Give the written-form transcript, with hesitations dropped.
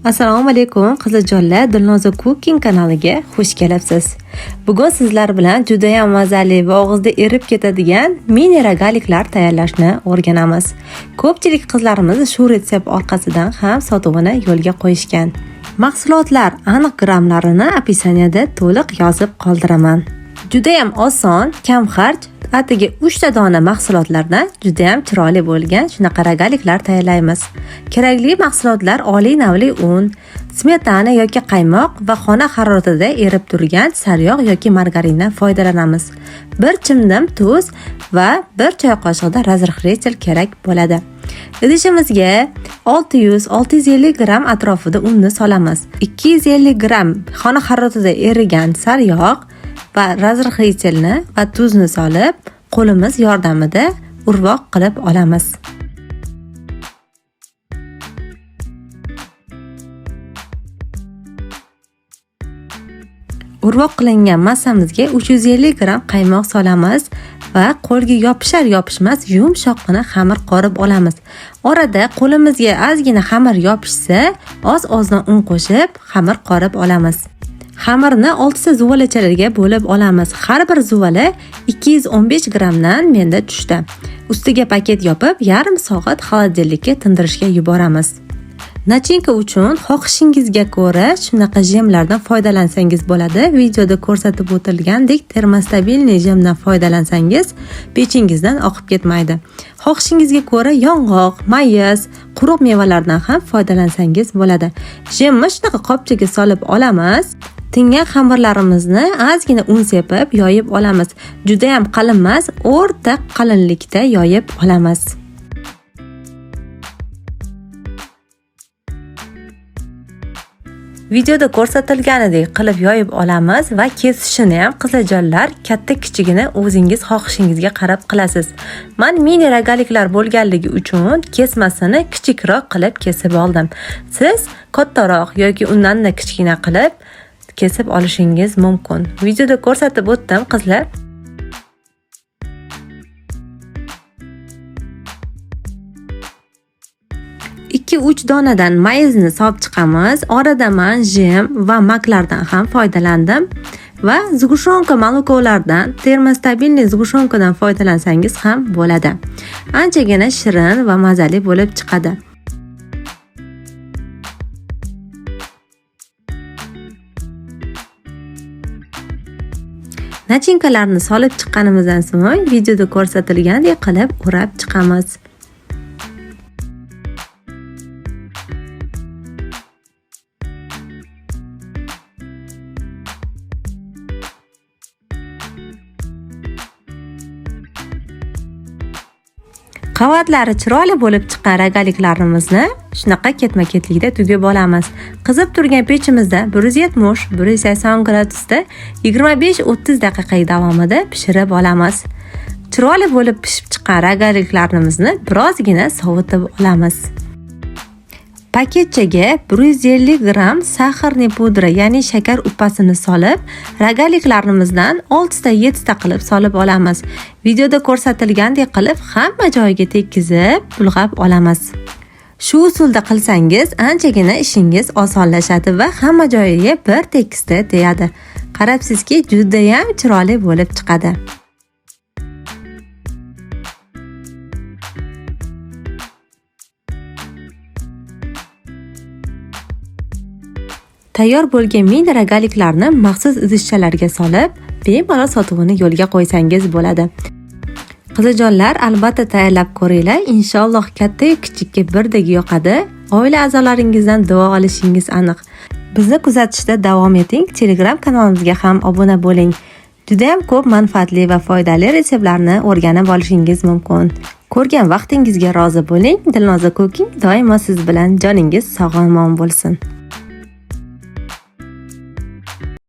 Assalomu alaykum qizlarjonlar, Dilnoza Cooking kanaliga xush kelibsiz. Bugun sizlar bilan juda ham mazali va og'izda erib ketadigan mini rogaliklar tayyorlashni o'rganamiz. Ko'pchilik qizlarimiz shu retsept orqasidan ham sotuvini yo'lga qo'yishgan. Mahsulotlar aniq grammlarini описаниеda to'liq yozib qoldiraman. Juda ham oson, kam xarj, atigi 3 ta dona mahsulotlardan juda ham chiroyli bo'lgan shunaqa rogaliklar tayyorlaymiz. Kerakli mahsulotlar oliy navli un, smetana yoki qaymoq va xona haroratida erib turgan sariyog' yoki margarindan foydalanamiz. 1 chimdim tuz va 1 choy qoshiqda разрыхлитель kerak bo'ladi. Idishimizga 600-650 gramm atrofida unni solamiz. 250 gramm xona haroratida erigan sariyog' va разрыхлительni va tuzni solib, qo'limiz yordamida urvoq qilib olamiz. Urvoq qilingan massamizga 350 gramm qaymoq solamiz va qo'lga yopishar yopishmas yumshoqqina xamir qorib olamiz. Orada qo'limizga ozgina xamir yopishsa, oz-ozdan un qo'shib xamir qorib olamiz. Xamirni 6 ta zuvalachalarga bo'lib olamiz. Har bir zuvala 215 grammdan menda tushdi. Ustiga paket yopib, yarim soat xolodilnikka tindirishga yuboramiz. Nachinka uchun xohishingizga ko'ra shunaqa jemlardan foydalansangiz bo'ladi. Videoda ko'rsatib o'tilgandek termostabilniy jemdan foydalansangiz pechingizdan oqib ketmaydi. Xohishingizga ko'ra yong'oq, mayiz, quruq mevalardan ham foydalansangiz bo'ladi. Jemni shunaqa qopchaga solib olamiz. Tingan xamirlarimizni ozgina un sepib yoyib olamiz. Juda ham qalin emas, o'rta qalinlikda yoyib olamiz. Videoda ko'rsatilganidek qilib yoyib olamiz va kesishini ham qizlarjonlar katta kichigini o'zingiz xohishingizga qarab qilasiz. Men mini rogaliklar bo'lganligi uchun kesmasini kichikroq qilib kesib oldim. Siz kattaroq yoki undan-da kichkina qilib kesib olishingiz mumkin. Videoda ko'rsatib o'tdim qizlar. Ikki uch donadan mayizni solib chiqamiz. Orada men jem va maklardan ham foydalandim va zgushenka molokolardan, termostabilniy zgushenkadan foydalansangiz ham bo'ladi. Anchagina shirin va mazali bo'lib chiqadi. Nachinkalarni solib chiqqanimizdan so'ng videoda ko'rsatilgandek qilib o'rab chiqamiz. Qavatlari chiroyli bo'lib chiqqan rogaliklarimizni shunaqa ketma-ketlikda tugib olamiz. Qizib turgan pechimizda 170-180 gradusda 25-30 daqiqa davomida pishirib olamiz. Chiroyli bo'lib pishib chiqqan rogaliklarimizni birozgina sovutib olamiz. Paketchaga 150 gramm saxarniy pudra, ya'ni shakar upasini solib, rogaliklarimizdan 6 ta 7 ta qilib solib olamiz. Videoda ko'rsatilgandek qilib hamma joyiga tekkizib, bulg'ab olamiz. Shu usulda qilsangiz anchagina ishingiz osonlashadi va hamma joyiga bir tekisda tegadi. Qarabsizki, juda ham chiroyli bo'lib chiqadi. Tayyor bo'lgan mini rogaliklarni maxsus idishchalarga solib, bemalol sotuvini yo'lga qo'ysangiz bo'ladi. Qizlarjonlar, albatta tayyorlab ko'ringlar. Inshaalloh katta-yu kichikka birdek yoqadi. Oila a'zolaringizdan duo olishingiz aniq. Bizni kuzatishda davom eting. Telegram kanalimizga ham obuna bo'ling. Juda ham ko'p manfaatli va foydali retseptlarni o'rganib olishingiz mumkin. Ko'rgan vaqtingizga rozi bo'ling. Dilnoza Cooking doimo siz bilan. Joningiz sog'-omon bo'lsin.